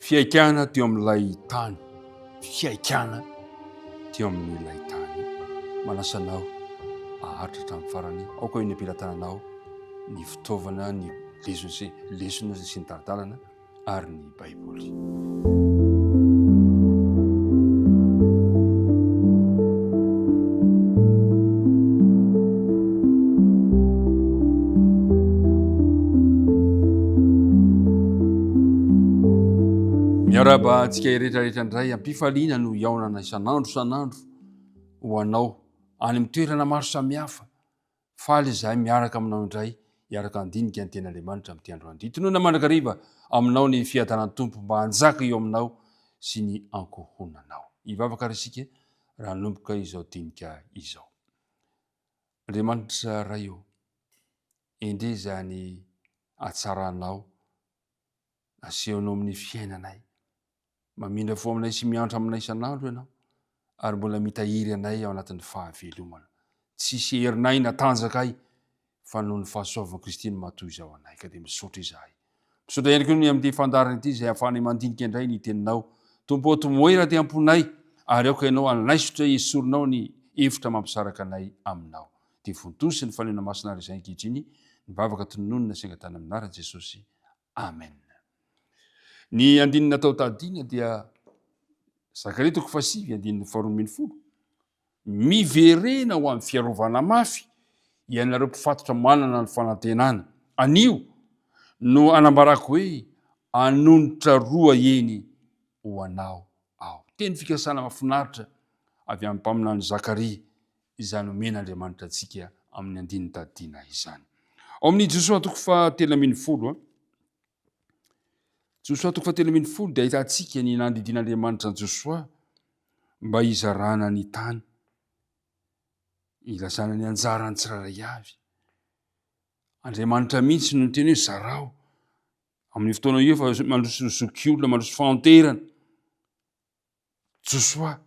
Fihaikana teo amin'ilay tany. Fihaikana teo amin'ilay tany. Manasa anao haharitra hatramin'ny farany. Aoka ho eny am-pelatananao ny fitaovana, ny lesona sy lesona sy ny tari-dalana. ary ny Baiboly. Miarahaba antsika rehetra rehetra indray am-pifaliana no hihaonana isan'andro isan'andro ho anao any amin'ny toerana maro samihafa Faly izahay miaraka aminao indray hiaraka handinika ny Tenin'Andriamanitra amin'ity androany ity. Tononina mandrakariva aminao ny fiadanan'ny Tompo mba hanjaka eo aminao sy ny ankohonanao. Hivavaka ary isika raha hanomboka izao dinika izao. Andriamanitra Ray ô, endrey izany hatsaranao asehonao amin'ny fiainanay. Mamindra fo aminay sy miantra aminay isan'andro Ianao, ary mbola mitahiry anay ao anatin'ny fahavelomana. Tsisy herinay na tanjakay, fa noho ny fahasoavan'i Kristy no maha-toy izao anay, ka dia misaotra izahay. Misaotra ihany koa ny amin'ity fandaharana ity izay ahafahanay mandinika indray ny Teninao. Tompo ô, tomoera aty am-ponay, ary aoka Ianao hanaisotra esorinao ny efitra mampisaraka anay Aminao. Dia vontosy ny Fanahy Masina ary izay ankehitriny, ny vavaka tononina sy angatahana amin'ny anaran'i Jesosy. Amen. Ny andininy natao tadidina dia Zakaria toko fahasivy andininy faharoa ambin'ny folo. Miverena ho amin'ny fiarovana mafy ianareo mpifatotra manana ny fanantenana. Anio no anambarako hoe anonitra roa eny ho anao aho. Teny fikasana mahafinaritra avy amin'ny mpaminany Zakaria izany omen'Andriamanitra antsika amin'ny andininy tadidina izany. Ao amin'ny Josoa toko faha-13, Josoa toko faha-13 dia ahitantsika ny nandidian'Andriamanitra an'i Josoa mba hizarana ny tany, hilazana ny anjaran'ny tsirairay avy. Andriamanitra mihitsy no niteny hoe zarao. Amin'ny fotoana io efa mandroso zokiolona, mandroso fahanterana. Josoa,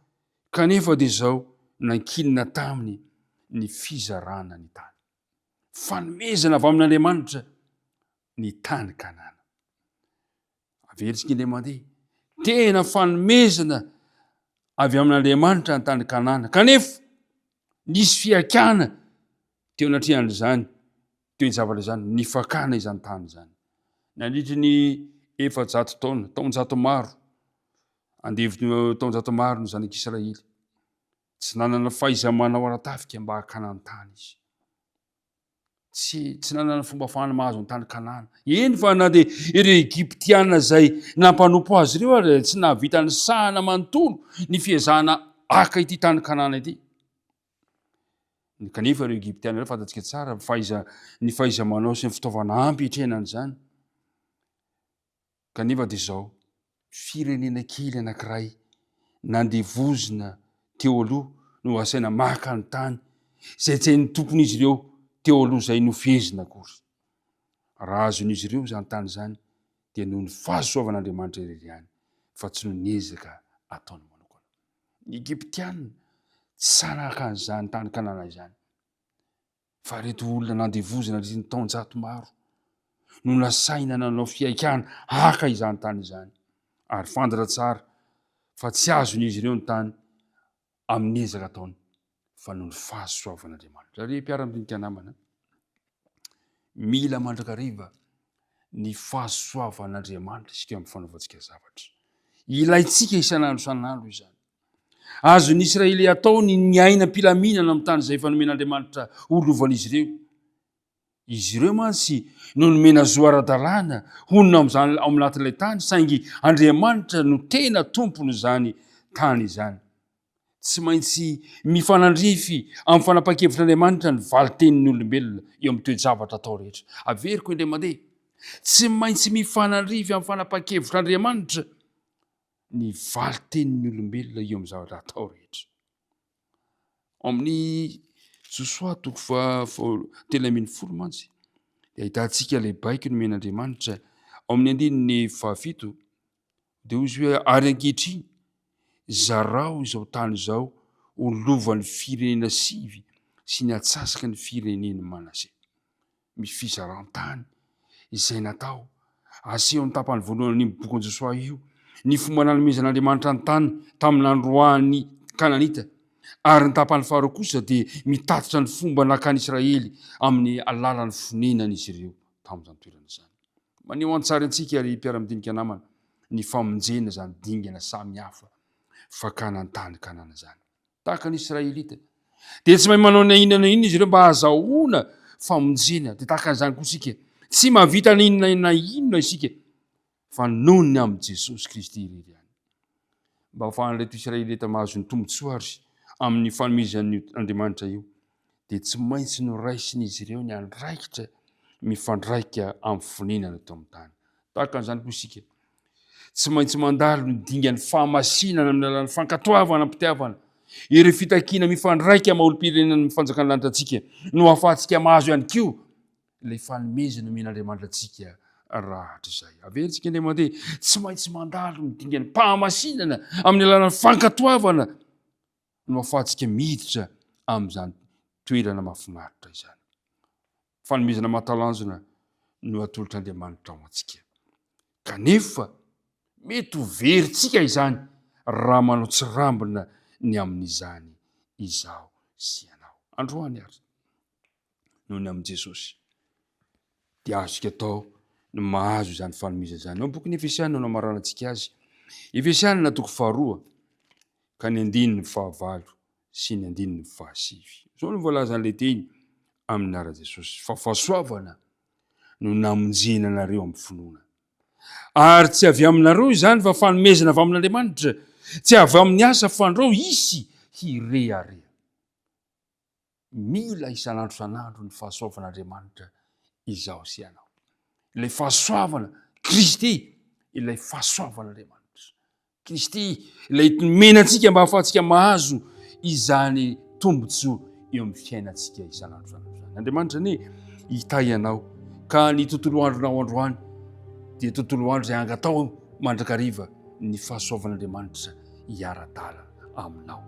kanefa dia izao nankinina taminy ny fizarana ny tany. Fanomezana avy amin'Andriamanitra ny tany Kanana. Averintsika indray mandeha. Tena fanomezana avy amin'Andriamanitra ny tany Kanana. Kanefa nisy fiakana teo anatrehan'izany toe-javatra izany, ny fakana izany tany izany. Nandritry ny 400 taona, taonjato maro, andevo taonjato maro ny zanak'Israely. Tsy nanana fahaiza-manao ara-tafika mba hakana ny tany izy. Tsy, tsy nanana fomba afahana mahazo ny tany Kanana. Eny fa na dia ireo Egyptiana izay nampanompo azy ireo ary tsy nahavita ny sahana manontolo ny fiezahana haka ity tany Kanana ity. Kanefa ireo Egyptiana ireo fantatsika tsara ny fahaiza, ny fahaiza-manao sy ny fitaovana ampy hiatrehana an'izany. Kanefa dia izao, firenena kely anankiray nandevozina teo aloha no asaina maka ny tany izay tsy hain'ny tompon'izy ireo teo aloha izay nofehezina akory. Raha azon'izy ireo izany tany izany dia noho ny fahasoavan'Andriamanitra irery ihany fa tsy noho ny ezaka ataony manokana. Ny Egyptiana tsy sahy naka an'izany tany Kanana izany. Fa ireto olona nandevozina nandritry ny taonjato maro no nasaina nanao fihaikana haka izany tany izany. Ary fantatra tsara fa tsy azon'izy ireo ny tany amin'ny ezaka ataony fa noho ny fahasoavan'Andriamanitra. Ry mpiara-midinika namana, mila mandrakariva ny fahasoavan'Andriamanitra isika amin'ny fanaovantsika zavatra. Ilaintsika isan'andro isan'andro izany. Azon'ny Israely atao ny niaina am-pilaminana amin'ny tany izay efa nomen'Andriamanitra ho lovan'izy ireo. Izy ireo mantsy no nomena zo ara-dalàna honina amin'izany ao anatin'ilay tany, saingy Andriamanitra no tena tompon'izany tany izany. Tsy maintsy mifanandrify amin'ny fanapahan-kevitr'Andriamanitra ny valin-tenin'ny olombelona eo amin'ny toe-javatra atao rehetra. Averiko indray mandeha, tsy maintsy mifanandrify amin'ny fanapahan-kevitr'Andriamanitra ny valin-tenin'ny olombelona eo amin'ny zavatra atao rehetra. Ao amin'ny Josoa toko faha-13 mantsy dia ahitantsika ilay baiko nomen'Andriamanitra ao amin'ny andininy fahafito dia hoy izy hoe ary ankehitriny zarao izao tany izao ho lovan'ny firenena sivy sy ny atsasaky ny firenen'i Manase. Misy fizaran-tany izay natao. Asehon'ny tapany voalohan'io bokin'i Josoa io. ny fomba nanomezan'Andriamanitra ny tany tamin'ny nandroahany Kananita, ary ny tapany faharoa kosa dia mitatitra ny fomba nakan'i Israely amin'ny alalan'ny fonenan'izy ireo tamin'izany toerana izany. Maneho an-tsary antsika ry mpiara-midinika namana ny famonjena izany dingana samihafa fakana ny tany Kanana izany. Tahaka ny Israelita dia tsy mahay manao na inona na inona izy ireo mba hahazahoana famonjena. Dia tahaka an'izany koa isika, tsy mahavita na inona na inona isika fa noho ny amin'i Jesosy Kristy irery ihany. Mba hahafahan'ireto Israelita mahazo ny tombontsoa ary amin'ny fanomezan'io Andriamanitra io, dia tsy maintsy noraisin'izy ireo ny andraikitra mifandraika amin'ny fonenana teo amin'ny tany. Tahaka an'izany koa isika, tsy maintsy mandalo ny dingan'ny fahamasinana amin'ny alalan'ny fankatoavana am-pitiavana ireo fitakiana mifandraika maha olom-pirenena ny fanjakan'ny lanitra antsika no ahafahantsika mahazo ihany koa ilay fanomezana omen'Andriamanitra antsika rahatrizay. Averintsika indray mandeha, tsy maintsy mandalo ny dingan'ny fahamasinana amin'ny alalan'ny fankatoavana no ahafahantsika miditra amin'izany toerana mahafinaritra izany. Fanomezana mahatalanjona no atolotr'Andriamanitra ho antsika. Kanefa mety ho verintsika izany raha manao tsirambina ny amin'izany izaho sy ianao. Androany ary, noho ny amin'i Jesosy, dia azontsika atao ny mahazo izany fanomezana izany. Ao amin'ny bokin'ny Efesiana no amaranantsika azy. Efesiana toko faharoa ka ny andininy fahavalo sy ny andininy fahasivy. Izao no voalazan'ilay teny amin'ny anaran'i Jesosy, fa fahasoavana no namonjena anareo amin'ny finoana. Ary tsy avy aminareo izany fa fanomezana avy amin'Andriamanitra, tsy avy amin'ny asa fandrao hisy hirehareha. Mila isan'andro isan'andro ny fahasoavan'Andriamanitra izaho sy ianao. Ilay fahasoavana, Kristy, ilay fahasoavan'Andriamanitra. Kristy, ilay nomena antsika mba hahafahantsika mahazo izany tombontsoa eo amin'ny fiainantsika isan'andro isan'andro izany. Andriamanitra anie hitahy anao ka ny tontolo andronao androany dia tontolo andro izay angatao mandrakariva ny fahasoavan'Andriamanitra hiara-dalana aminao.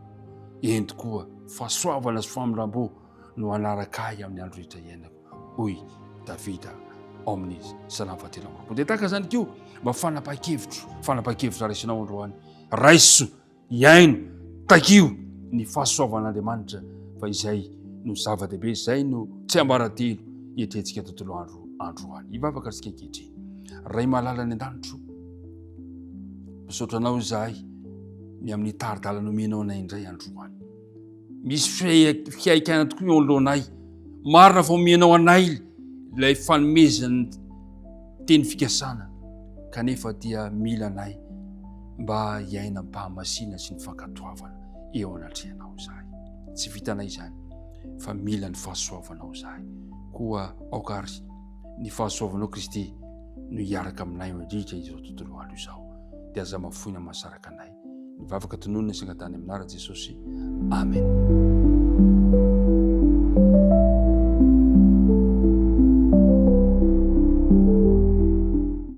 Eny tokoa, fahasoavana sy famindram-po no hanaraka ahy amin'ny andro rehetra iainako, hoy Davida ao amin'ny Salamo fahatelo amby roapolo. Dia tahaka izany koa mba fanapahan-kevitro, fanapahan-kevitra raisinao androany. Raiso, iaino, takio ny fahasoavan'Andriamanitra fa izay no zava-dehibe, izay no tsiambaratelo iatrehantsika tontolo andro androany. Hivavaka isika ankehitriny. Ray malala any an-danitro, Misaotra anao izahay ny amin'ny tari-dalana omenao anay indray androany. Misy fihaikana tokoa eo anoloanay. Marina fa omenao anay ilay fanomezan'ny teny fikasana kanefa dia mila anay mba hiaina am-pahamasina sy ny fankatoavana eo anatrehanao izahay. Tsy vitanay izany fa mila ny fahasoavanao izahay. Koa aoka ary ny fahasoavanao Kristy no hiaraka aminay mandritra izao tontolo andro izao. Dia aza mafoina mahasaraka anay. Ny vavaka tononina sy angatahana amin'ny anaran'i Jesosy. Amen.